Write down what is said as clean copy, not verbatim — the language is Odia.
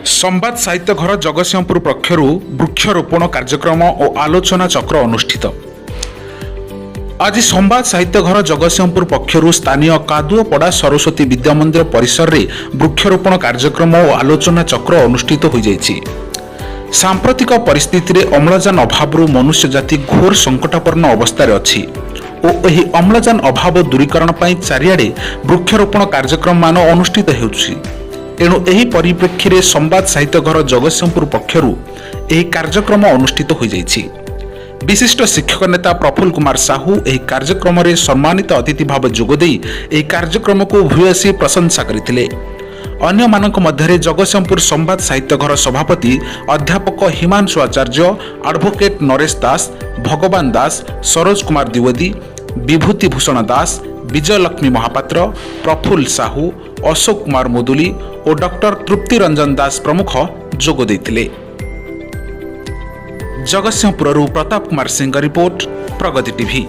ସମ୍ବାଦ ସାହିତ୍ୟ ଘର ଜଗତସିଂହପୁର ପକ୍ଷରୁ ବୃକ୍ଷରୋପଣ କାର୍ଯ୍ୟକ୍ରମ ଓ ଆଲୋଚନା ଚକ୍ର ଅନୁଷ୍ଠିତ। ଆଜି ସମ୍ବାଦ ସାହିତ୍ୟ ଘର ଜଗତସିଂହପୁର ପକ୍ଷରୁ ସ୍ଥାନୀୟ କାଦୁଅପଡ଼ା ସରସ୍ୱତୀ ବିଦ୍ୟା ମନ୍ଦିର ପରିସରରେ ବୃକ୍ଷରୋପଣ କାର୍ଯ୍ୟକ୍ରମ ଓ ଆଲୋଚନା ଚକ୍ର ଅନୁଷ୍ଠିତ ହୋଇଯାଇଛି। ସାମ୍ପ୍ରତିକ ପରିସ୍ଥିତିରେ ଅମ୍ଳଜାନ ଅଭାବରୁ ମନୁଷ୍ୟ ଜାତି ଘୋର ସଙ୍କଟାପନ୍ନ ଅବସ୍ଥାରେ ଅଛି ଓ ଏହି ଅମ୍ଳଜାନ ଅଭାବ ଦୂରୀକରଣ ପାଇଁ ଚାରିଆଡ଼େ ବୃକ୍ଷରୋପଣ କାର୍ଯ୍ୟକ୍ରମମାନ ଅନୁଷ୍ଠିତ ହେଉଛି। ଏଣୁ ଏହି ପରିପ୍ରେକ୍ଷୀରେ ସମ୍ବାଦ ସାହିତ୍ୟ ଘର ଜଗତସିଂହପୁର ପକ୍ଷରୁ ଏହି କାର୍ଯ୍ୟକ୍ରମ ଅନୁଷ୍ଠିତ ହୋଇଯାଇଛି। ବିଶିଷ୍ଟ ଶିକ୍ଷକ ନେତା ପ୍ରଫୁଲ୍ଲ କୁମାର ସାହୁ ଏହି କାର୍ଯ୍ୟକ୍ରମରେ ସମ୍ମାନିତ ଅତିଥି ଭାବେ ଯୋଗଦେଇ ଏହି କାର୍ଯ୍ୟକ୍ରମକୁ ଭୂୟସୀ ପ୍ରଶଂସା କରିଥିଲେ। ଅନ୍ୟମାନଙ୍କ ମଧ୍ୟରେ ଜଗତସିଂହପୁର ସମ୍ବାଦ ସାହିତ୍ୟ ଘର ସଭାପତି ଅଧ୍ୟାପକ ହିମାଂଶୁ ଆଚାର୍ଯ୍ୟ, ଆଡଭୋକେଟ୍ ନରେଶ ଦାସ, ଭଗବାନ ଦାସ, ସରୋଜ କୁମାର ଦ୍ୱିବେଦୀ, ବିଭୂତି ଭୂଷଣ ଦାସ, ବିଜୟଲକ୍ଷ୍ମୀ ମହାପାତ୍ର, ପ୍ରଫୁଲ୍ଲ ସାହୁ, ଅଶୋକ କୁମାର ମୁଦୁଲି ଓ ଡକ୍ଟର ତୃପ୍ତି ରଞ୍ଜନ ଦାସ ପ୍ରମୁଖ ଯୋଗ ଦେଇଥିଲେ। ଜଗତସିଂହପୁରରୁ ପ୍ରତାପ କୁମାର ସିଂଙ୍କ ରିପୋର୍ଟ, ପ୍ରଗତି ଟିଭି।